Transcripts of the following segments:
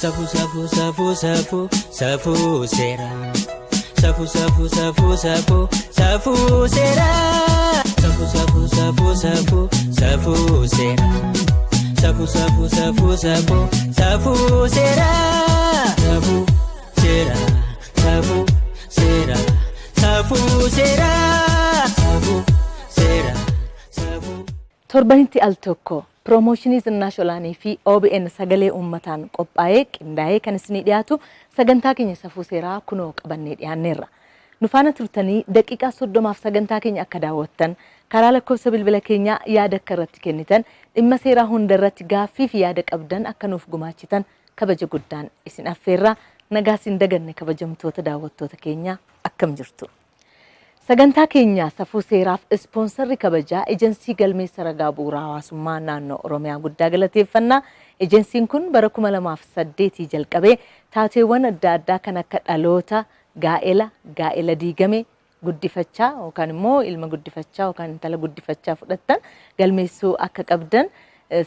Safuu safuu safuu safuu safuu seera. Safuu safuu safuu safuu safuu seera. Safuu safuu safuu safuu safuu seera. Safuu safuu safuu safuu safuu seera. Safuu seera. Safuu seera. Safuu seera. Safuu seera. Safuu. Torbanitti al tokko Piroomooshinii Zinnaash Olaanii fi OBN Sagalee Uummataan qophaa'ee qindaa'ee kan isinii dhiyaatu sagantaa keenya Safuu Seeraa kunoo qabannee dhiyaanneerra. Nu faana turtanii daqiiqaa 30f sagantaa keenya akka daawwattan, karaa lakkoofsa bilbila keenyaa yaada akka irratti kennitan, dhimma seeraa hunda irratti gaaffii fi yaada qabdan akka nuuf gumaachitan kabaja guddaan isin affeerra. Nagaa sin daganne kabajamtoota daawwattoota keenyaa akkam jirtu? Sagantaa keenya Safuu Seeraaf ispoonsarri kabajaa Ejensii Galmeessa Ragaa Bu'uura Hawaasummaa Naannoo Oromiyaa guddaa galateeffanna. Ejensiin kun bara 2008 jalqabee taateewwan adda addaa kan akka dhaloota, gaa'ela, gaa'ela diigame, guddifachaa yookaan immoo ilma guddifachaa yookaan intala guddifachaa fudhattan galmeessuu akka qabdan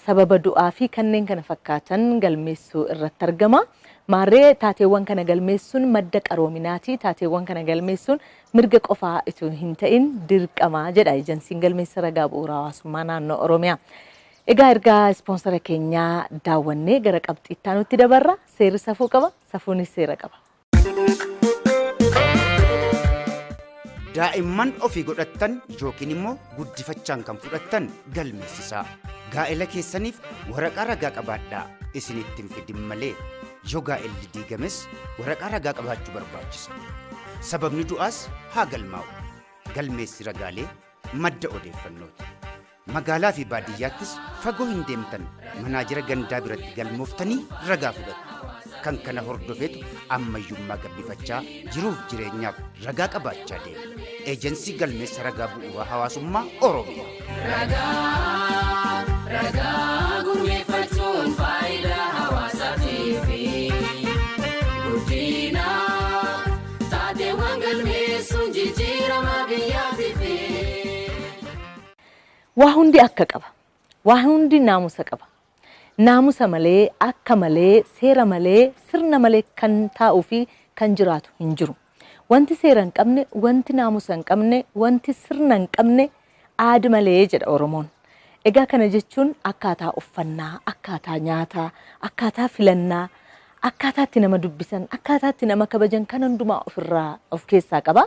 sababa du'aa fi kanneen kana fakkaatan galmeessuu irratti argama. Maarree taateewwan kana galmeessuun madda qaroominaati. Taateewwan kana galmeessuun mirga qofaa utuu hin ta'in dirqama jedha Ejensiin Galmeessa Ragaa Bu'uura Hawaasummaa Naannoo Oromiyaa. Egaa ergaa ispoonsara keenyaa daawwannee gara qabxii itti aanutti dabarra. Seerri safuu qaba, safuunis seera qaba. Daa'imman ofii godhattan yookiin immoo guddifachaan kan fudhattan galmeessisaa. Gaa'ela keessaniif waraqaa ragaa qabaadhaa isinitti hin fidin malee. Yoo gaa'elli diigames waraqaa ragaa qabaachuu barbaachisa. Sababni du'aas haa galmaa'u. Galmeessi ragaalee madda odeeffannooti. Magaalaa fi baadiyyaattis fagoo hin deemtan manaajera gandaa biratti galmooftanii ragaa fudhattu. Kan kana hordofetu ammayyummaa gabbifachaa jiruuf jireenyaaf ragaa qabaachaa deema. Eejensii Galmeessa Ragaa Bu'uuraa Hawaasummaa Oromiyaa. Ragaa ragaa gurmeeffachuun faayidaa hawaasaatiifi guddina taateewwan galmeessuun jijjiirama biyyaatiifi. Waa hundi akka qaba. Waa hundi naamusa qaba. Naamusa malee, akka malee, seera malee, sirna malee kan taa'uu fi kan jiraatu hin jiru. Wanti seera hin qabne, wanti naamusa hin qabne, wanti sirna hin qabne aad malee jedha Oromoon. Egaa kana jechuun akkaataa uffannaa, akkaataa nyaataa, akkaataa filannaa, akkaataa itti nama dubbisan, akkaataa itti nama kabajan kan hundumaa ofirraa of keessaa qaba.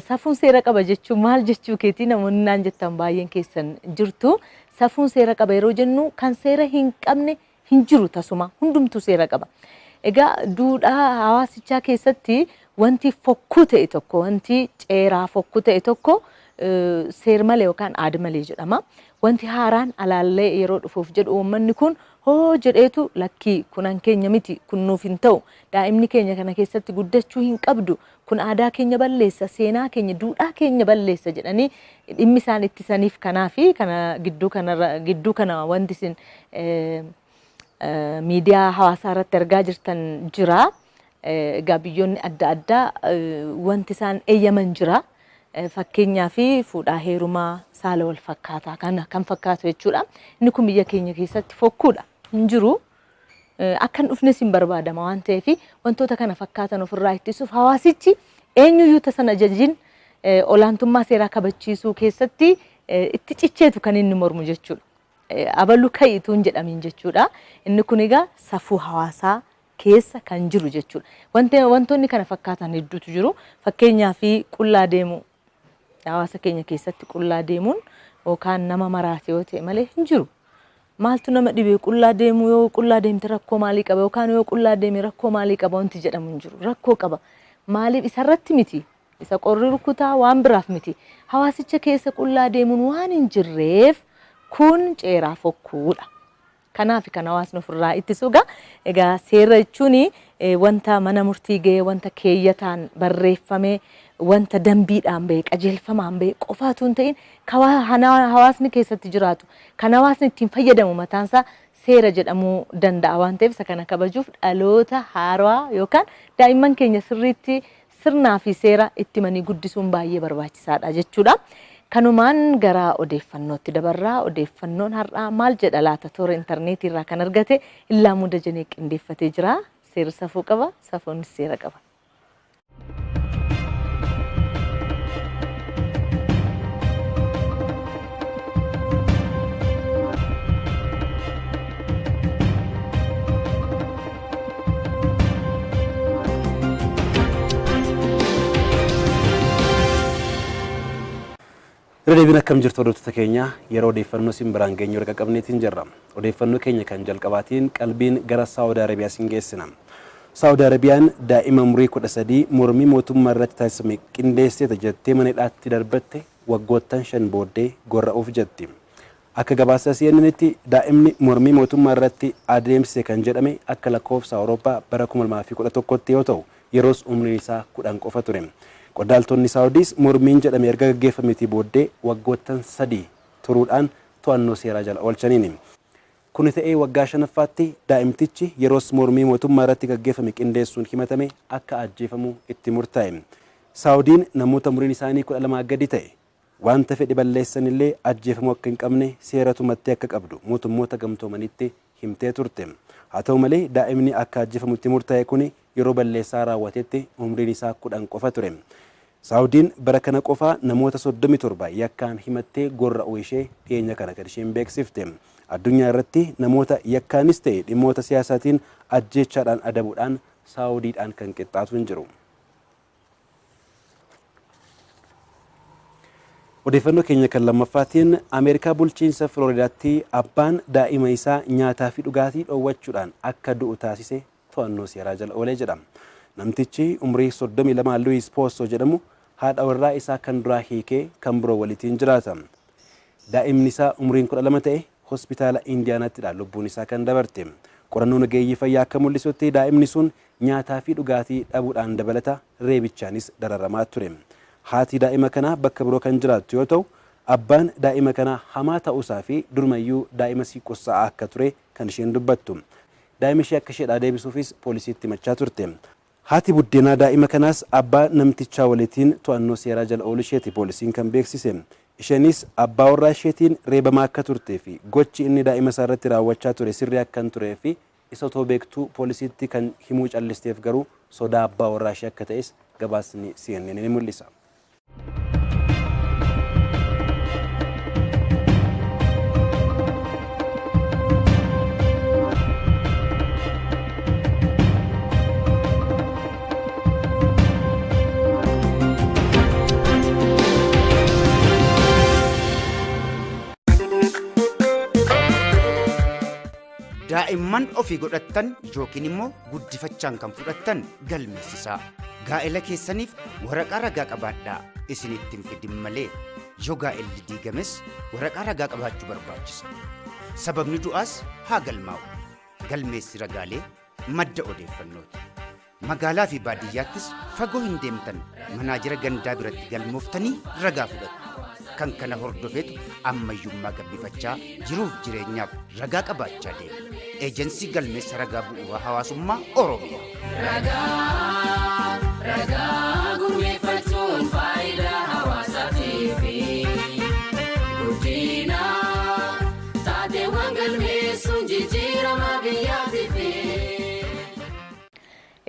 Safuun seera qaba jechuun maal jechuu keetii namoonni naan jettan baay'een keessan jirtu. Safuun seera qaba yeroo jennu kan seera hin qabne hin jiru tasuma hundumtuu seera qaba. Egaa duudhaa hawaasichaa keessatti wanti fokkuu ta'e tokko wanti ceeraa fokkuu ta'e tokko seer malee yookaan aad malee jedhama. Wanti haaraan alaallee yeroo dhufuuf jedhu uummanni kun hoo jedheetu lakkii kun an keenya miti kun nuuf hin ta'u daa'imni keenya kana keessatti guddachuu hin qabdu kun aadaa keenya balleessa seenaa keenya duudhaa keenya balleessa jedhanii dhimmi isaan ittisaniif kanaafi kana gidduu kanarra gidduu kana wanti isin miidiyaa hawaasaa irratti argaa jirtan jira. Egaa biyyoonni adda addaa wanti isaan eeyyaman jira. Fakkeenyaa fi fuudhaa heerumaa saala wal fakkaataa kana kan fakkaatu jechuudha. Inni kun biyya keenya keessatti fokkuudha. Hin jiru. Akka hin dhufnes hin barbaadama waan ta'eef wantoota kana fakkaatan ofirraa ittisuuf hawaasichi eenyuyyuu tasan ajajin olaantummaa seeraa kabachiisuu keessatti itti cicheetu kan inni mormu jechuudha. Abalu ka'i utuu hin jedhamiin jechuudha. Inni kun egaa safuu hawaasaa keessa kan jiru jechuudha. Wanti wantoonni kana fakkaatan hedduutu jiru. Fakkeenyaaf qullaa deemuu. Hawaasa keenya keessatti qullaa deemuun yookaan nama maraate yoo ta'e malee hin jiru. Maaltu nama dhibee qullaa deemuu yoo qullaa deemte rakkoo maalii qaba yookaan yoo qullaa deeme rakkoo maalii qaba wanti jedhamu hin jiru. Rakkoo qaba. Maaliif isarratti miti? Isa qorri rukutaa waan biraaf miti. Hawaasicha keessa qullaa deemuun waan hin jirreef kun ceeraa fokkuudha. Kanaaf kan hawaasni ofirraa ittisu egaa egaa seera jechuun wanta mana murtii ga'ee wanta keeyyataan barreeffame wanta dambiidhaan ba'e qajeelfamaan ba'e qofaatu hin ta'in kan hawaasni keessatti jiraatu kan hawaasni ittiin fayyadamu mataansaa seera jedhamuu danda'a waan ta'eef isa kana kabajuuf dhaloota haarawaa yookaan daa'imman keenya sirriitti sirnaa fi seera itti himanii guddisuun baay'ee barbaachisaadha jechuudha. Kanumaan gara odeeffannootti dabarraa. Odeeffannoon har'aa maal jedha laata? Toora intarneetii irraa kan argate Illaamuu Dajanee qindeeffatee jira. Seerri safuu qaba, safuunis seera qaba. Irra deebiin akkam jirtu, hordoftoota keenya? Yeroo odeeffannoo isin biraan geenyu erga qabneetiin jirra. Odeeffannoo keenya kan jalqabaatiin qalbiin gara Saawud Arabiyaa isin geessina. Saawud Arabiyaan daa'ima umurii 13 mormii mootummaa irratti taasifame qindeesseeta jettee mana hidhaatti darbatte waggoottan 5 booddee gorra'uuf jetti. Akka gabaasa CNN'tti daa'imni mormii mootummaa irratti adeemsise kan jedhame akka lakkoofsa Awurooppaa bara 2011tti yoo ta'u, yeroos umriin isaa 10 qofa ture. Qondaaltonni Saawudiis mormiin jedhame erga gaggeeffameetii booddee waggoottan 3 turuudhaan to'annoo seeraa jala oolchaniini. Kuni ta'ee waggaa shanaffaatti daa'imtichi yeroos mormii mootummaa irratti gaggeeffame qindeessuun himatame akka ajjeefamu itti murtaa'e. Saawudiin namoota umriin isaanii 12 gadi ta'e wanta fedhe balleessanillee ajjeefamuu akka hin qabne seera tumattee akka qabdu Mootummoota Gamtoomanitti himtee turte. Haa ta'u malee, daa'imni akka ajjeefamu itti murtaa'e kuni yeroo balleessaa raawwatetti umriin isaa 10 qofa ture. Saawudiin bara kana qofaa namoota 37 yakkaan himattee gorra'uu ishee dhiyeenya kana kan isheen beeksifte. Addunyaa irratti namoota yakkaanis ta'e dhimmoota siyaasaatiin ajjeechaadhaan adabuudhaan Saawudiidhaan kan qixxaatu hin jiru. Odeeffannoo keenya kan lammaffaatiin Ameerikaa bulchiinsa Filooridaatti abbaan daa'ima isaa nyaataa fi dhugaatii dhoowwachuudhaan akka du'u taasise to'annoo seeraa jala oolee jedha. Namtichi umrii 32 Luwiis Poosso jedhamu haadha warraa isaa kan duraa hiikee kan biroo walitiin jiraata. Daa'imni isaa umriin 12 ta'e hospitaala Indiyaanattidha lubbuun isaa kan dabarte. Qorannoon ogeeyyii fayyaa akka mul'isutti daa'imni sun nyaataa fi dhugaatii dhabuudhaan dabalata reebichaanis dararamaa ture. Haati daa'ima kanaa bakka biroo kan jiraattu yoo ta'u, abbaan daa'ima kanaa hamaa ta'uusaa fi durumayyuu daa'ima sii qussa'aa akka ture kan isheen dubbattu. Daa'ima ishee akka isheedhaa deebisuufis poolisiitti himachaa turte. Haati buddeenaa daa'ima kanaas abbaa namtichaa walitiin to'annoo seeraa jala ooluu isheeti poolisiin kan beeksise. Isheenis abbaa warraa isheetiin reebamaa akka turtee fi gochi inni daa'ima isaa irratti raawwachaa ture sirrii akka hin turee fi isa otoo beektuu poolisiitti kan himuu callisteef garuu sodaa abbaa warraa ishee akka ta'es gabaasni CNN ni mul'isa. Daa'imman ofii godhattan yookiin immoo guddifachaan kan fudhattan galmeessisaa. Gaa'ela keessaniif waraqaa ragaa qabaadhaa, isinitti hin fidin malee. Yoo gaa'elli diigames waraqaa ragaa qabaachuu barbaachisa. Sababni du'aas haa galmaa'u. Galmeessi ragaalee madda odeeffannooti. Magaalaa fi baadiyyaattis fagoo hin deemtan, manaajira gandaa biratti galmooftanii ragaa fudhattu. Kan kana hordofeetu ammayyummaa gabbifachaa jiruuf jireenyaaf ragaa qabaachaa deema. Eejensii Galmeessa Ragaa Bu'uuraa Hawaasummaa Oromiyaa. Ragaa ragaa gurmeeffachuun faayidaa hawaasaatiif. Guddina taateewwan galmeessuun jijjiirama biyyaatiif.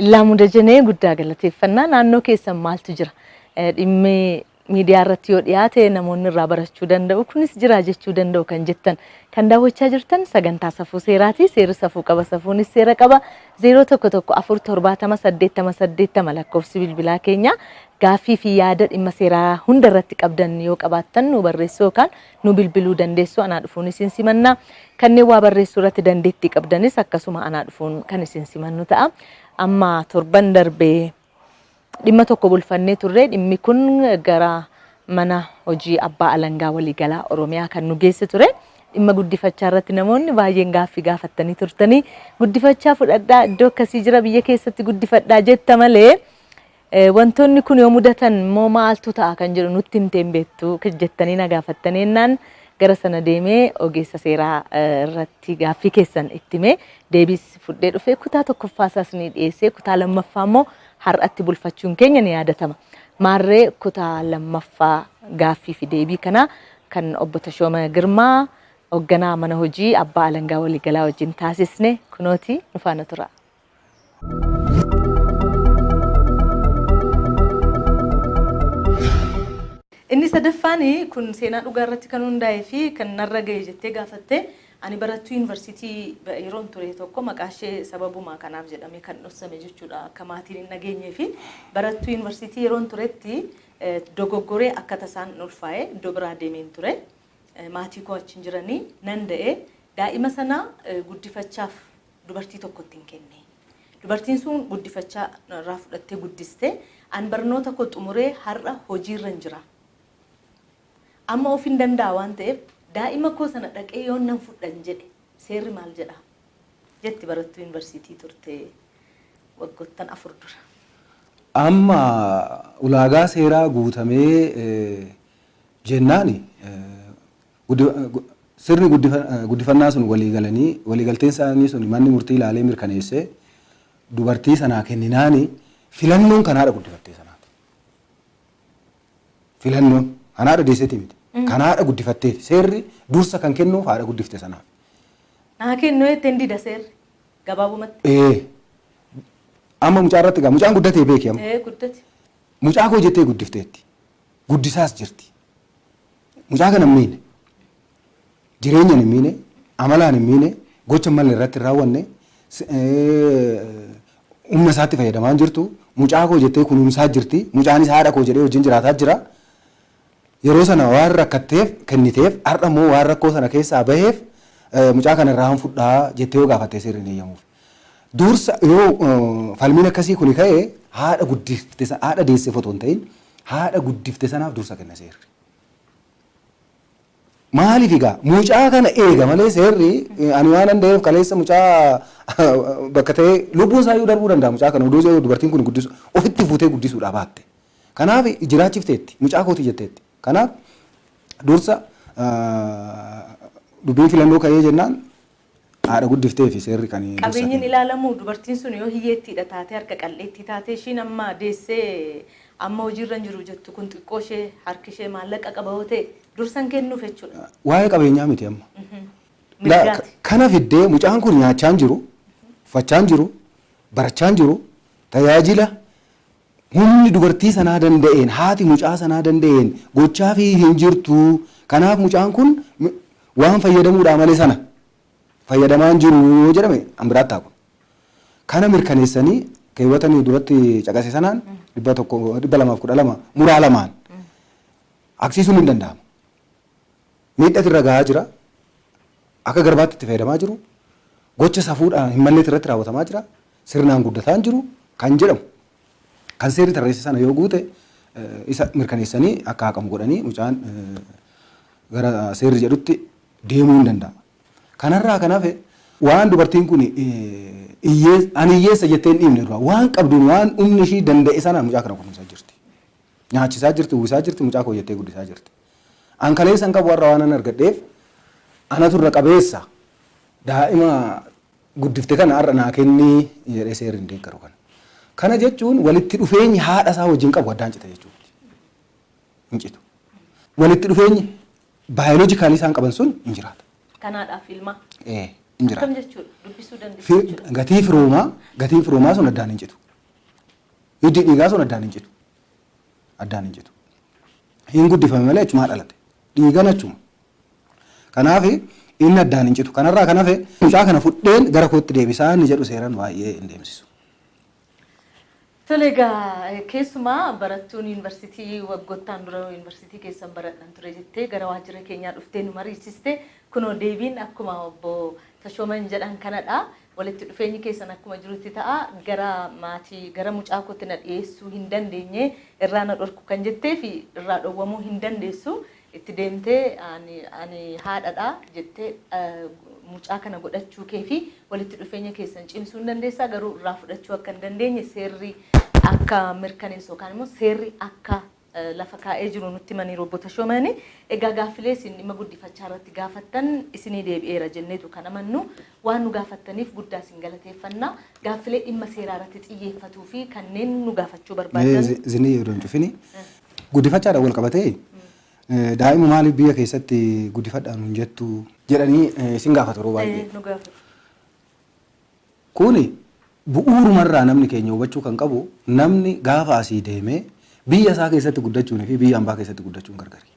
Illaamuu Dajanee guddaa galateeffannaa. Naannoo keessan maaltu jira? Dhimmi miidiyaa irratti yoo dhiyaate namoonni irraa barachuu danda'u, kunis jira jechuu danda'u kan jettan. Kan daawwachaa jirtan sagantaa Safuu Seeraati. Seerri safuu qaba, safuunis seera qaba. 0 1 1 4 70 80 80 lakkoofsi bilbilaa keenya. Gaaffii fi yaada dhimma seeraa hunda irratti qabdan yoo qabaattan nu barreessuu yookaan nu bilbiluu dandeessu. Anaa dhufuun isin simanna. Kanneen waa barreessuu irratti dandeettii qabdanis akkasuma anaa dhufuun kan isin simannu ta'a. Amma torban darbee dhimma tokko bulfannee turre. Dhimmi kun gara mana hojii abbaa alangaa waliigalaa Oromiyaa kan nu geesse ture. Dhimma guddifachaa irratti namoonni baay'een gaaffii gaafattanii turtanii, guddifachaa fudhadhaa, iddoo akkasii jira, biyya keessatti guddifadhaa jetta malee wantoonni kun yoo mudatan immoo maaltu ta'a kan jedhu nutti himtee hin beektu jettanii na gaafattanii jennaan, gara sana deemee ogeessa seeraa irratti gaaffii keessan itti himee deebiis fudhee dhufee, kutaa tokkoffaa isaas ni dhiyeessee, kutaa lammaffaa immoo har'atti bulfachuun keenya ni yaadatama. Maarree kutaa lammaffaa gaaffii fi deebii kana kan obbo Tashooma Girmaa hoogganaa mana hojii abbaa alangaa waliigalaa wajjin taasisne kunooti nu faana tura. Inni sadaffaan kun seenaa dhugaa irratti kan hundaa'ee fi kan narra ga'e jettee gaafatte. Ani barattuu yuunivarsiitii yeroon ture tokko, maqaa ishee sababuma kanaaf jedhamee kan dhoksame jechuudha, akka maatiin hin dhageenyee fi barattuu yuunivarsiitii yeroon turetti dogoggoree akka tasaan ulfaa'ee iddoo biraa deemeen ture. Maatii koo achi hin jiranii nan da'ee daa'ima sana guddifachaaf dubartii tokkotti hin kenne. Dubartiin sun guddifachaa irraa fudhattee guddiste. An barnoota koo xumuree har'a hojiirra hin jira. Amma of hin danda'a waan ta'eef daa'ima koo sana dhaqee yoon nan fudhan jedhe seerri maal jedha jetti barattuu yuunivarsiitii turte waggoottan 4 dura. Amma ulaagaa seeraa guutamee jennaani sirni guddifannaa sun walii galanii waliigalteen isaanii sun manni murtii ilaalee mirkaneessee dubartii sanaa kenninaani filannoon kan haadha guddifattee sanaati. Filannoon kan haadha deesseeti miti. Kan haadha guddifatteeti. Seerri dursa kan kennuuf haadha guddifte sanaaf. Naa kennu jettee dida seerri gabaabumatti. Amma mucaa irratti gaa mucaan guddatee beeki amma. Guddate. Mucaa koo jettee guddifteetti. Guddisaas jirti. Mucaa kana hin miine. Jireenya hin miine, amalaan hin miine, gocha malee irratti hin raawwanne, humna isaatti fayyadamaa hin jirtu. Mucaa koo jettee kunuunsaa jirti. Mucaanis haadha koo jedhee wajjin jiraataa jira. Yeroo sana waan rakkatteef kenniteef, har'a immoo waan rakkoo sana keessaa baheef mucaa kana irraa fudhaa jettee yoo gaafattee seerri hin eeyyamuuf. Dursa yoo falmiin akkasii kuni ka'e haadha guddifte, haadha deesseef otoo hin ta'in haadha guddifte sanaaf dursa kenna seerri. Maaliif egaa mucaa kana eega malee seerri ani waan danda'eef kaleessa mucaa bakka ta'ee lubbuun isaa iyyuu darbuu danda'a mucaa kana oduu dubartiin kun guddisu ofitti fuutee guddisuudhaa baatte. Kanaaf jiraachifteetti, mucaa kooti jetteetti. Kanaaf dursa dubbiin filannoo ka'ee jennaan haadha guddiftee fi seerri kan dursa Qabeenyiin kennu. ilaalamu dubartiin sun yoo hiyyeettiidha taatee, harka qal'eettii taatee, ishiin amma deessee amma hojiirra hin jiru jettu kun xiqqoo ishee harki ishee maallaqa qaba yoo ta'e dursan kennuuf jechuudha. Waa'ee qabeenyaa miti amma. Mirgaati. Kana fiddee mucaan kun nyaachaa hin jiru, uffachaa hin jiru, barachaa hin jiru, tajaajila humni dubartii sanaa danda'een, haati mucaa sanaa danda'een gochaa fi hin jirtu. Kanaaf mucaan kun waan fayyadamuudhaa malee sana fayyadamaa hin jiru yoo jedhame an biraatti haa kun. Kana mirkaneessanii keewwatanii duratti caqase sanaan 100 212 muraa 2n aksiisuun hin danda'ama. Miidhati irra gahaa jira. Akka garbaatti itti fayyadamaa jiru. Gocha safuudhaan hin malleetti irratti raawwatamaa jira. Sirnaan guddataa hin jiru kan jedhamu. Kan seerri tarreesse sana yoo guute isa mirkaneessanii akka haqamu godhanii mucaan gara seerri jedhutti deemuu hin danda'a. Kanarraa kan hafe waan dubartiin kun ani hiyyeessa jettee hin dhiibne dura waan qabduun waan humni ishii danda'e sana mucaa kana kunuunsaa jirti. Nyaachisaa jirti, uwwisaa jirti, mucaa koo jettee guddisaa jirti. An kaleessa hin qabu, har'a waan an argadheef anatu irra qabeessa, daa'ima guddifte kana har'a naa kennii jedhee seerri hin deeggaru kana. Kana jechuun walitti dhufeenyi haadha isaa wajjin qabu addaan cita jechuudha. Hin citu. Walitti dhufeenyi baayoloojikaalii isaan qaban sun hin jiraata. Kanaadhaaf ilma. Ee, hin jiraata. Akkam jechuudha? Dubbisuu dandeessu jechuudha. Gatii firoomaa, gatiin firoomaa sun addaan hin citu. Hiddi dhiigaa sun addaan hin citu. Addaan hin citu. Hin guddifame malee achumaa dhalate. Dhiigan achuma. Kanaaf inni addaan hin citu. Kanarraa kan hafe mucaa kana fudheen gara kootti deebisaa inni jedhu seeran baay'ee hin deemsisu. Tole egaa, keessumaa barattuun yuunivarsiitii waggoottaan dura yuunivarsiitii keessan baradhan ture jettee gara waajjira keenyaa dhuftee nu mariisiste, kunoo deebiin akkuma obbo Tashooman jedhan kanadha. Walitti dhufeenyi keessan akkuma jirutti ta'a. Gara maatii gara mucaa kootti na dhiyeessuu hin dandeenye, irraa na dhorku kan jettee fi irraa dhowwamuu hin dandeessu. Itti deemtee ani haadhadha jettee mucaa kana godhachuu kee fi walitti dhufeenya keessan cimsuu hin dandeessaa, garuu irraa fudhachuu akka hin dandeenye seerri akka mirkaneessu yookaan immoo seerri akka lafa kaa'ee jiru nutti himaniiru obbo Tashoomani. Egaa gaaffilee isin dhimma guddifachaa irratti gaafattan isinii deebi'eera jenneetu kan amannu waan nu gaafattaniif guddaa isin galateeffanna. Gaaffilee dhimma seeraa irratti xiyyeeffatuu fi kanneen nu gaafachuu barbaadan. Zinii yeroo hin cufini guddifachaadhaan wal qabatee daa'ima maaliif biyya keessatti guddifadhaan hin jettu jedhanii isin gaafatu yeroo baay'ee. Nu gaafatu. Kuni bu'uurumarraa namni keenya hubachuu kan qabu namni gaafa asii deemee biyya isaa keessatti guddachuunii fi biyya ambaa keessatti guddachuun gargari.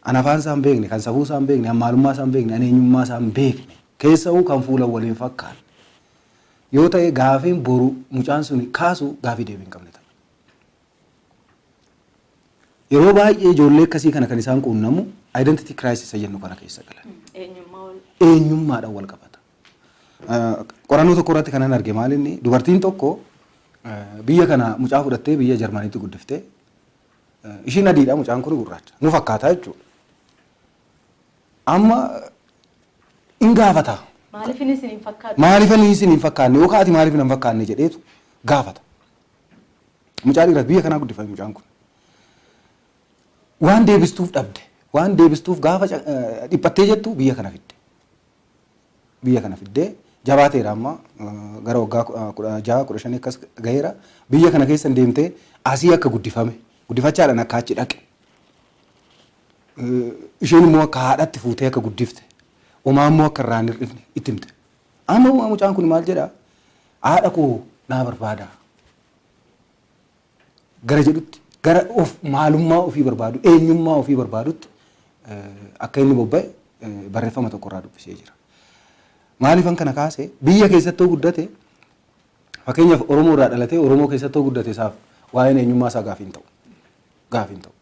An afaan isaa hin beekne, kan safuu isaa hin beekne, an maalummaa isaa hin beekne, an eenyummaa isaa hin beekne keessa'uu kan fuula waliin fakkaanne yoo ta'e gaafiin boru mucaan sun kaasu gaafii deebii hin qabne ta'a. Yeroo baay'ee ijoollee akkasii kana kan isaan quunnamu identity crisis jennu kana keessa galan. Eenyummaadhaan wal qabata. Qorannoo tokko irratti kanan arge maal inni dubartiin tokko biyya kana mucaa fudhattee biyya Jarmaniitti guddiftee ishiin adiidha mucaan kun gurraacha nu fakkaataa jechuudha. Amma in gaafata. Maaliif inni isin hin fakkaatu? Maaliif inni isin hin fakkaanne yookaan ati maaliif hin fakkaanne jedheetu gaafata. Mucaa dhiiraa biyya kanaa guddifame mucaan kun. Waan deebistuuf dhabde waan deebistuuf gaafa dhiphattee jettu biyya kana fidde. Biyya kana fiddee jabaateera amma gara waggaa 16 15 akkas gaheera biyya kana keessa deemtee asii akka guddifame guddifachaadhaan akka achi dhaqe isheen immoo akka haadhatti fuutee akka guddifte homaa immoo akka irraa hin hir'ifne itti himte. Amma mucaan kun maal jedhaa haadha koo naa barbaada gara jedhutti gara of maalummaa ofii barbaadu eenyummaa ofii barbaadutti akka inni bobba'e barreeffama tokko irraa dubbisee jira. Maaliifan kana kaase biyya keessattuu guddate fakkeenyaaf Oromoo irraa dhalatee Oromoo keessattuu guddate isaaf waa'een eenyummaa isaa gaafii hin ta'u. Gaafii hin ta'u.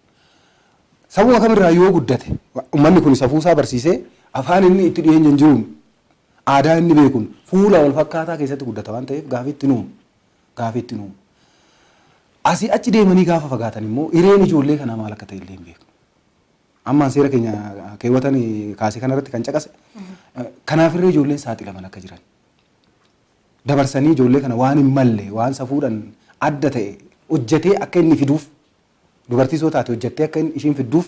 Sabuma kamirraa yoo guddate uummanni kun safuu isaa barsiisee afaan inni itti dhiyeenya hin jiruun aadaa inni beekuun fuula wal fakkaataa keessatti guddata waan ta'eef gaafii itti nuumu. Gaafii itti nuumu. Asii achi deemanii gaafa fagaatan immoo hireen ijoollee kanaa maal akka ta'e illee hin beeknu. Ammaan seera keenya keewwatan kaasee kanarratti kan caqase kanaafirree ijoolleen saaxilaman akka jiran. Dabarsanii ijoollee kana waan hin malle waan safuudhaan adda ta'e hojjetee akka inni fiduuf dubartii soo taate hojjettee akka ishiin fidduuf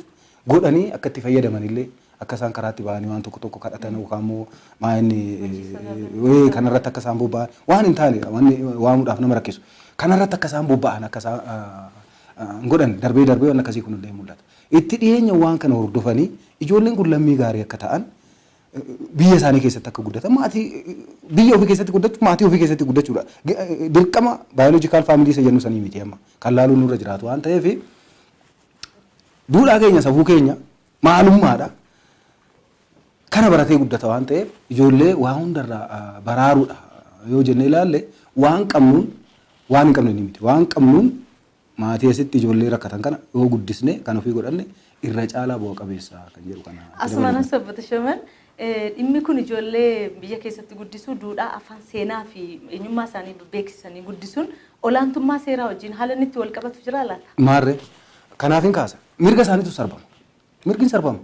godhanii akka itti fayyadaman illee akka isaan karaatti ba'anii waan tokko tokko kadhatan yookaan immoo maa inni kanarratti akka isaan bobba'an waan hin taane wanni waamuudhaaf nama rakkisu kanarratti akka isaan bobba'an akka isaan godhan darbee darbee waan akkasii kun illee mul'ata. Itti dhiyeenya waan kana hordofanii ijoolleen kun lammii gaarii akka ta'an biyya isaanii keessatti akka guddatan maatii biyya ofii keessatti guddachuu maatii ofii keessatti guddachuudha. Dirqama biological family isa jennu sanii miti amma kan laaluun nurra jiraatu waan ta'eef duudhaa keenya safuu keenya maalummaadha. Kana baratee guddata waan ta'eef ijoollee waa hundarraa baraaruudha yoo jennee ilaalle waan qabnuun waan hin qabne ni miti waan qabnuun maatii asitti ijoollee rakkatan kana yoo guddisne kan ofii godhanne irra caalaa bu'a qabeessa kan jedhu kana. Asumaan as obbo Tashooman dhimmi kun ijoollee biyya keessatti guddisuu duudhaa afaan seenaa fi eenyummaa isaanii beeksisanii guddisuun olaantummaa seeraa wajjin haala inni itti wal qabatu jira laata? Maarree kanaaf hin kaasa mirga isaaniitu sarbama mirgi hin sarbama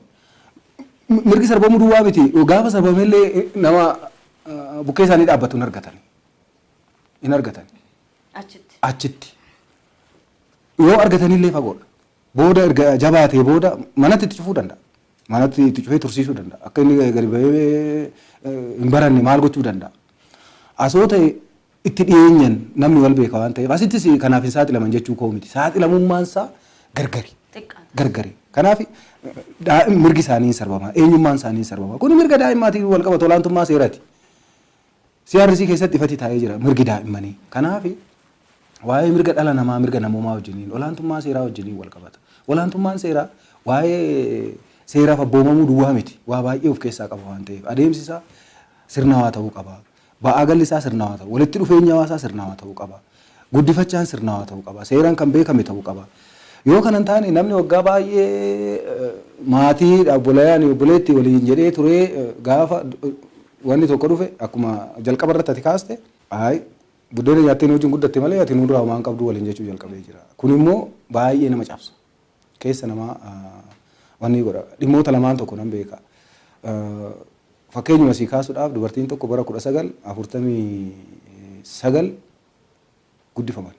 mirgi sarbamuu duwwaa miti gaafa sarbamellee nama bukkee isaanii dhaabbatu hin argatan hin argatan. Achitti. Achitti. Yoo argatanillee fagoodha. Booda erga jabaatee booda manatti itti cufuu danda'a. Manatti itti cufee tursiisuu danda'a. Akka inni gadi bahee hin baranne maal gochuu danda'a. Asoo ta'e itti dhiyeenyan namni wal beeka waan ta'eef asittis kanaaf hin saaxilaman jechuu koo miti. Saaxilamummaan isaa gargari. Gargari. Kanaaf mirgi isaanii hin sarbama. Eenyummaan isaanii hin sarbama. Kuni mirga daa'immaatiin wal qabatu olaantummaa seeraati. CRC keessatti ifatti taa'ee jira mirgi daa'immanii. Kanaaf waa'ee mirga dhala namaa mirga namoomaa wajjiniin olaantummaa seeraa wajjiniin wal qabata. Olaantummaan seeraa waa'ee seeraaf abboomamuu duwwaa miti. Waa baay'ee of keessaa qaba waan ta'eef adeemsi isaa sirnawaa ta'uu qaba. Ba'aa galli isaa sirnawaa ta'uu walitti dhufeenya hawaasaa sirnawaa ta'uu qaba. Guddifachaan sirnawaa ta'uu qaba. Seeraan kan beekame ta'uu qaba. Yoo kana hin taane namni waggaa baay'ee maatii obboleeyyan obboleetti waliin jedhee turee gaafa wanni tokko dhufe akkuma jalqaba irratti ati kaaste ayi buddeena nyaattee nu wajjin guddatte malee ati nurraa homaa hin qabdu waliin jechuu jalqabee jira. Kun immoo baay'ee nama cabsa. Keessa namaa wanni godha. Dhimmoota lamaan tokko nan beeka. Fakkeenyuma sii kaasuudhaaf dubartiin tokko bara 1949 guddifaman.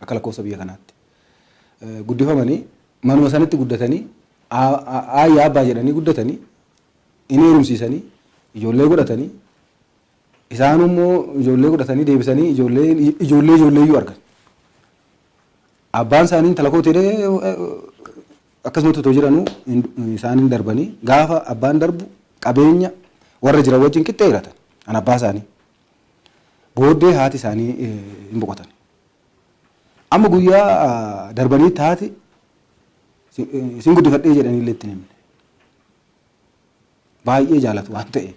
Akka lakkoofsa biyya kanaatti. Guddifamanii manuma sanatti guddatanii, aayyaa abbaa jedhanii guddatanii, inni heerumsiisanii ijoollee godhatanii, isaan immoo ijoollee godhatanii deebisanii ijoollee ijoollee ijoolleeyyuu argan. Abbaan isaanii intala koo jedhee akkasumatti otoo jiranuu isaan hin darbanii, gaafa abbaan darbu qabeenya warra jiran wajjin qixxee hiratan an abbaa isaanii. Booddee haati isaanii hin boqotan. Amma guyyaa darbaniitti haati isin guddifadhee jedhanii illee itti hin himne. Baay'ee jaalatu waan ta'eef.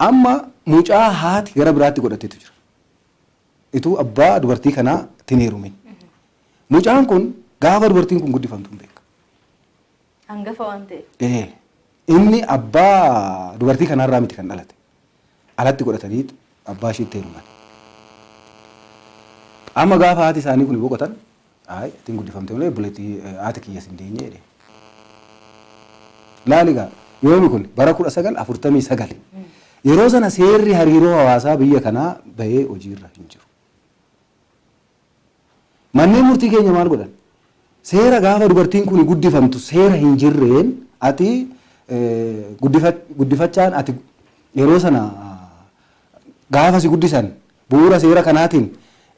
Amma mucaa haati gara biraatti godhateetu jira. Ituu abbaa dubartii kanaa itti hin heerumin. Mucaan kun gaafa dubartiin kun guddifamtu hin beeka. Hangafa waan ta'eef. Ee, inni abbaa dubartii kanarraa miti kan dhalate. Alatti godhatanii abbaa ishiitti heeruman. Amma gaafa haati isaanii kun boqotan, "Ayi, ittiin guddifamte malee obboleettii haati kiyya sin deenye," jedhe. Laali gaa, yoomi kun? Bara 1949. Yeroo sana seerri hariiroo hawaasaa biyya kanaa bahee hojiirra hin jiru. Manneen murtii keenya maal godhan? Seera gaafa dubartiin kun guddifamtu seera hin jirreen, ati guddifachaan ati yeroo sana gaafa si guddisan bu'uura seera kanaatiin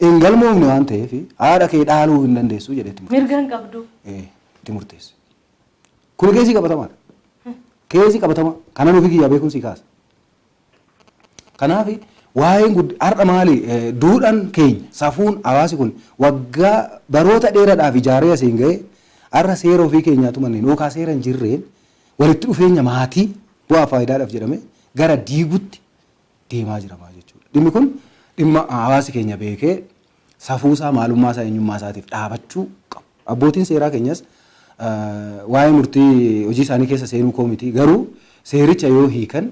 hin galmoofne waan ta'eef, haadha kee dhaaluu hin dandeessu jedhee itti murteesse. Mirga hin qabdu. Itti murteesse. Kun keesii qabatamaadha. Keesii qabatama. Kanan ofii kiyyaa beekuun si kaasa. Kanaaf waa'een har'a maali, duudhaan keenya, safuun hawaasi kun waggaa baroota dheeraadhaaf ijaaree asiin ga'e, har'a seera ofii keenyaatu manneen yookaan seera hin jirreen walitti dhufeenya maatii bu'aa faayidaadhaaf jedhame gara diigutti deemaa jiramaa jechuudha. Dhimmi kun dhimma hawaasi keenya beekee safuusaa, maalummaasaa, eenyummaa isaatiif dhaabachuu qabu. Abbootiin seeraa keenyas, waa'ee murtii hojii isaanii keessa seenuu koo miti, garuu seericha yoo hiikan,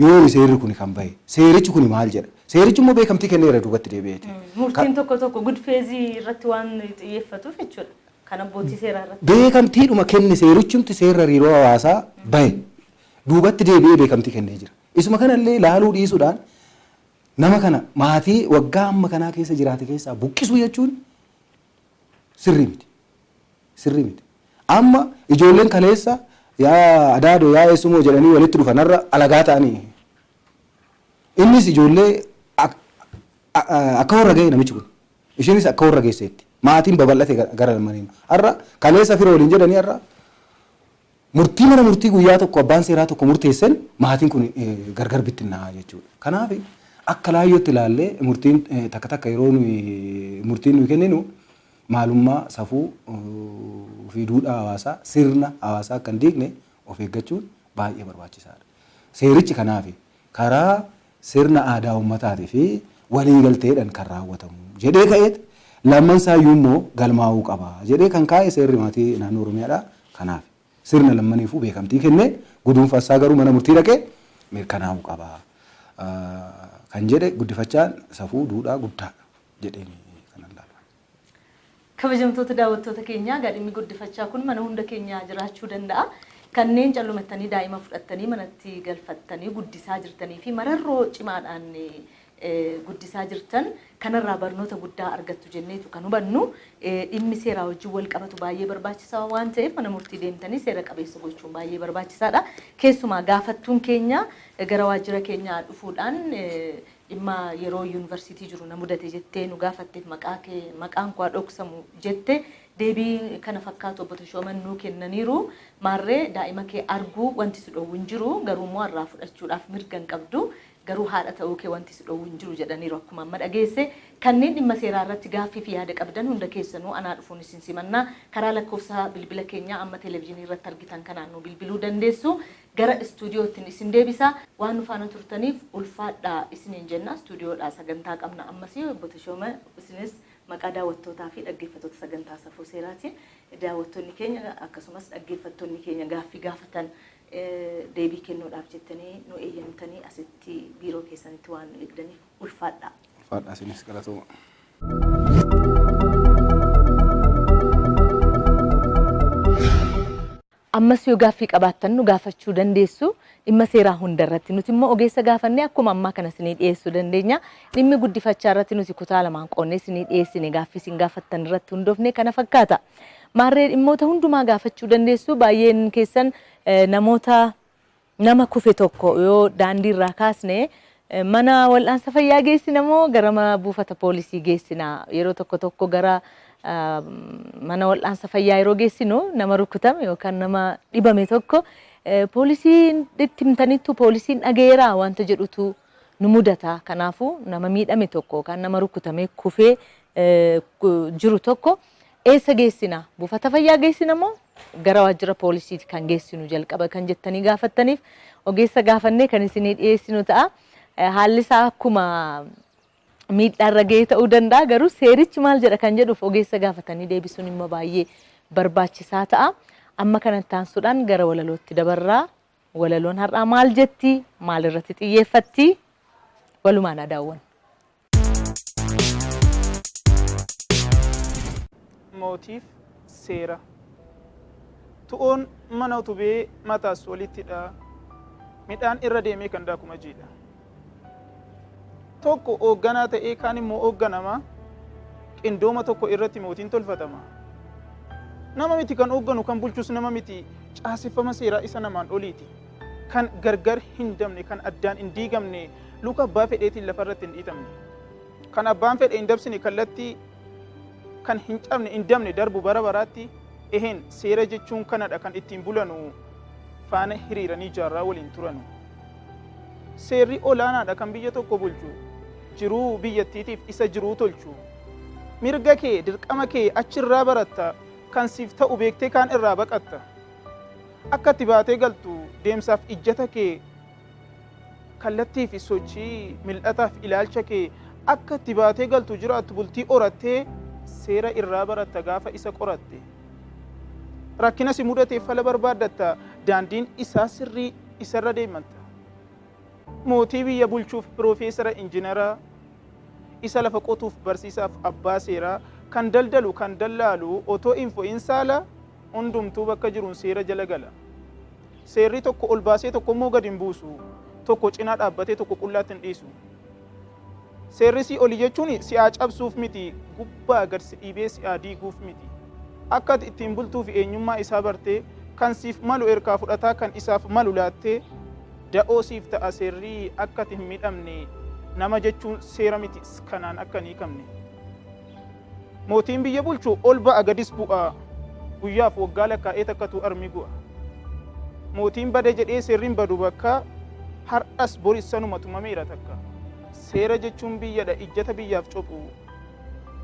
yoomi seerri kun kan bahe, seerichi kun maal jedha, seerichi immoo beekamtii kenneera duubatti deebi'eeti. Murtiin tokko tokko good faith irratti waan xiyyeeffatuuf jechuudha. Kan abbootii seeraa irratti. Beekamtiidhuma kenne. Seerichumti seerri hariiroo hawaasaa bahe duubatti deebi'ee beekamtii kennee jira. Isuma kanallee laaluu dhiisuudhaan nama kana maatii waggaa amma kanaa keessa jiraate keessaa buqqisuu jechuun sirrii miti. Sirrii miti. Amma ijoolleen kaleessa yaa adaadoo, yaa eessumoo jedhanii walitti dhufan har'a alagaa ta'anii. Innis ijoollee akka warra ga'e namichi kun. Isheenis akka warra geesseetti. Maatiin babal'ate gara lamaniin. Har'a kaleessa fira waliin jedhanii, har'a murtii mana murtii guyyaa tokko abbaan seeraa tokko murteessan maatiin kun gargar bittinnaa'a jechuudha. Kanaaf akka laayyootti ilaallee murtiin takka takka yeroo nuyi murtiin nuyi kenninu maalummaa, safuu fi duudhaa hawaasaa, sirna hawaasaa akka hin diigne of eeggachuun baay'ee barbaachisaadha. Seerichi kanaaf karaa sirna aadaa uummataatii fi waliigalteedhaan kan raawwatamu jedhee ka'eet, lamman isaayyuu immoo galmaa'uu qaba jedhee kan kaa'e seerri maatii naannoo Oromiyaadha. Kanaaf sirna lammaniifuu beekamtii kennee, guduunfassaa garuu mana murtii dhaqee mirkanaa'uu qaba kan jedhe, guddifachaan safuu duudhaa guddaadha jedheen kanan ilaalu. Kabajamtoota daawwattoota keenyaa, dhimmi guddifachaa kun mana hunda keenyaa jiraachuu danda'a. Kanneen callumattanii daa'ima fudhattanii manatti galfattanii guddisaa jirtanii fi mararroo cimaadhaan guddisaa jirtan kanarraa barnoota guddaa argattu jenneetu kan hubannu. Dhimmi seeraa wajjin wal qabatu baay'ee barbaachisaa waan ta'eef, mana murtii deemtanii seera qabeessa gochuun baay'ee barbaachisaadha. Keessumaa gaafattuun keenya gara waajjira keenyaa dhufuudhaan dhimma yeroo yuunivarsiitii jiru na mudate jettee nu gaafatteef, maqaa kee maqaan koo dhoksamu jette, deebii kana fakkaatu obbo Tashooman nuu kennaniiru. Maarree daa'ima kee arguu wanti si dhowwu hin jiru, garuu immoo har'aa fudhachuudhaaf mirga hin qabdu. Garuu haadha ta'uu kee wanti si dhowwu hin jiru jedhaniiru akkuma amma dhageesse. Kanneen dhimma seeraa irratti gaaffii fi yaada qabdan hunda keessanuu anaa dhufuun isin simannaa. Karaa lakkoofsa bilbila keenyaa amma televezyiinii irratti argitan kanaan nu bilbiluu dandeessu. Gara istuudiyoottiin isin deebisa. Waan nu faana turtaniif ulfaadhaa isiniin jenna. Istuudiyoodhaa sagantaa qabna ammas. Obbo Tashooma, isinis maqaa daawwattootaa fi dhaggeeffattoota sagantaa Safuu Seeraatiin daawwattoonni keenya akkasumas dhaggeeffattoonni keenya gaaffii gaafatan deebii kennuudhaaf jettanii nu eeyyamtanii asitti biiroo keessanitti waan nu eegdaniif ulfaadhaa. Ulfaadhaa, isinis galatooma. Ammas yoo gaaffii qabaattan nu gaafachuu dandeessu dhimma seeraa hundarratti. Nuti immoo ogeessa gaafannee akkuma ammaa kana isinii dhiyeessuu dandeenya. Dhimmi guddifachaa irratti nuti kutaa lamaan qoonnee isinii dhiyeessine gaaffii isin gaafattan irratti hundoofne kana fakkaata. Maarree dhimmoota hundumaa gaafachuu dandeessu. Baay'een keessan namoota nama kufe tokko yoo daandii irraa kaasne mana wal'aansa fayyaa geessina moo gara mana buufata poolisii geessina? Yeroo tokko tokko gara mana wal'aansa fayyaa yeroo geessinu nama rukutame yookaan nama dhibame tokko poolisiin itti himtanittu poolisiin dhaga'eeraa wanta jedhutu nu mudata. Kanaafuu nama miidhame tokko yookaan nama rukutamee kufee jiru tokko eessa geessina? Buufata fayyaa geessina moo gara waajjira poolisiiti kan geessinu jalqaba kan jettanii gaafattaniif ogeessa gaafannee kan isinii dhiyeessinu ta'a. Haalli isaa akkuma miidhaarra ga'ee ta'uu danda'a garuu seerichi maal jedha kan jedhuuf ogeessa gaafatanii deebisuun immoo baay'ee barbaachisaa ta'a. Amma kanatti aansuudhaan gara walalootti dabarraa. Walaloon har'aa maal jetti? Maal irratti xiyyeeffatti? Walumaan haa daawwannu. Mootiif seera. Tu'oon mana utubee mataas walittidha. Midhaan irra deemee kan daaku majiidha. Tokko hoogganaa ta'ee kaan immoo hoogganama. Qindooma tokko irratti mootiin tolfatama. Nama miti kan hoogganu kan bulchus nama miti. Caaseffama seeraa isa namaan oliiti. Kan gargar hin dabne kan addaan hin diigamne luka abbaa fedheetiin lafarratti hin dhiitamne. Kan abbaan fedhe hin dabsine kallattii kan hin cabne hin dabne darbu bara baraatti eheen seera jechuun kanadha kan ittiin bulanu faana hiriiranii jaarraa waliin turanu. Seerri olaanaadha kan biyya tokko bulchu jiruu biyyattiitiif isa jiruu tolchu. Mirga kee dirqama kee achirraa baratta kan siif ta'u beektee kaan irraa baqatta. Akka itti baatee galtu deemsaaf ijjata kee kallattii fi sochii mil'ataaf ilaalcha kee akka itti baatee galtu jiraattu bultii horattee seera irraa baratta gaafa isa qoratte. Rakkina si mudateef fala barbaaddatta daandiin isaa sirrii isarra deematta. Mootii biyya bulchuuf piroofeesara injinara isa lafa qotuuf barsiisaaf abbaa seeraa kan daldalu kan dallaalu otoo hin fo'in saala hundumtuu bakka jiruun seera jala gala. Seerri tokko ol baasee tokko immoo gad hin buusu. Tokko cinaa dhaabbatee tokko qullaatti hin dhiisu. Seerri si oli jechuun si'aa cabsuuf miti gubbaa gad si dhiibee si'aa diiguuf miti. Akka ati ittiin bultuu fi eenyummaa isaa bartee kan siif malu erkaa fudhataa kan isaaf malu laattee da'oo siif ta'a seerri akka ati hin miidhamne nama jechuun seera miti kanaan akka hin hiikamne. Mootiin biyya bulchu ol ba'a gadis bu'a guyyaaf waggaa lakkaa'ee takkatu armi gu'a. Mootiin bade jedhee seerri hin badu bakka har'as boris sanuma tumameera takka. Seera jechuun biyyadha ijjata biyyaaf cophu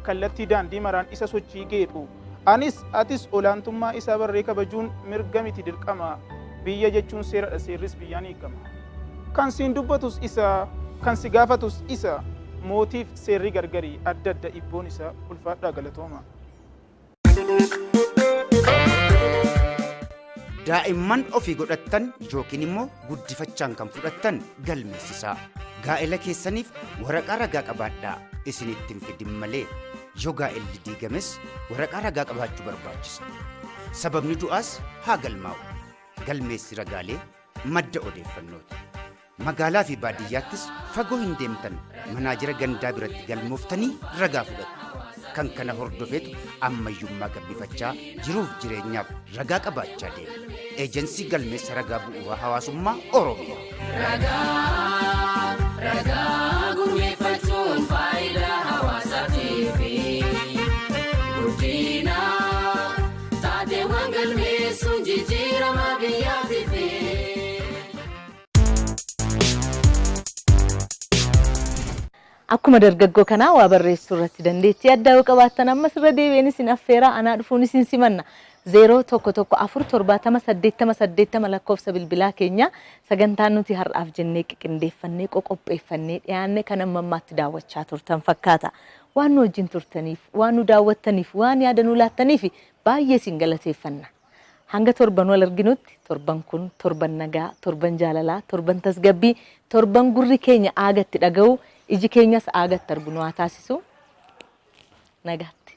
kallattii daandii maraan isa sochii geephu. Anis atis olaantummaa isaa barree kabajuun mirga miti dirqama. Biyya jechuun seeradha seerris biyyaan hiikama. Kan siin dubbatus isa kan si gaafatus isa mootiif seerri gargari adda adda ibboon isa ulfaadhaa galatooma. Daa'imman ofii godhattan yookiin immoo guddifachaan kan fudhattan galmeessisaa. Gaa'ela keessaniif waraqaa ragaa qabaadhaa isinitti hin fidin malee yoo gaa'elli diigames waraqaa ragaa qabaachuu barbaachisa. Sababni du'aas haa galmaa'u. Galmeessi ragaalee madda odeeffannooti. Magaalaa fi baadiyyaattis fagoo hin deemtan manaajira gandaa biratti galmooftanii ragaa fudhattu. Kan kana hordofeetu ammayyummaa gabbifachaa jiruuf jireenyaaf ragaa qabaachaa deema. Eejensii galmeessa ragaa bu'uura hawaasummaa Oromiyaa. Ragaa ragaa gurmeeffachuun faayidaa hawaasaatiif guddina taateewwan galmeessuun jijjiirama biyyaatiif. Akkuma dargaggoo kanaa waa barreessuu irratti dandeettii addaa yoo qabaattan ammas irra deebi'een isin affeeraa anaa dhufuun isin simanna. 0 1 1 4 70 80 80 lakkoofsa bilbilaa keenya sagantaan nuti har'aaf jennee qiqindeeffannee qoqopheeffannee dhiyaanne kan amma ammaatti daawwachaa turtan fakkaata. Waan nu wajjin turtaniif, waan nu daawwattaniif, waan yaada nu laattaniif baay'ee isin galateeffanna. Hanga torban wal arginutti torban kun torban nagaa, torban jaalalaa, torban tasgabbii, torban gurri keenya aagatti dhaga'u, iji keenyas aagatti argu nu haa taasisu. Nagaatti.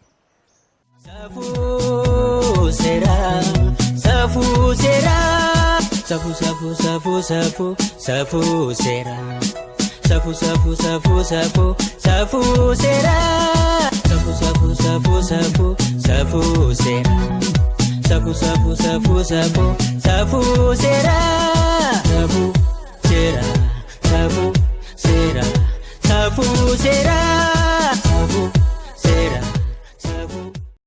Safuu seera, safuu seera. Safuu safuu safuu safuu safuu seera. Safuu safuu safuu safuu safuu seera. Safuu safuu safuu safuu safuu seera. Safuu safuu safuu safuu safuu seera. Safuu seera safuu seera safuu seera.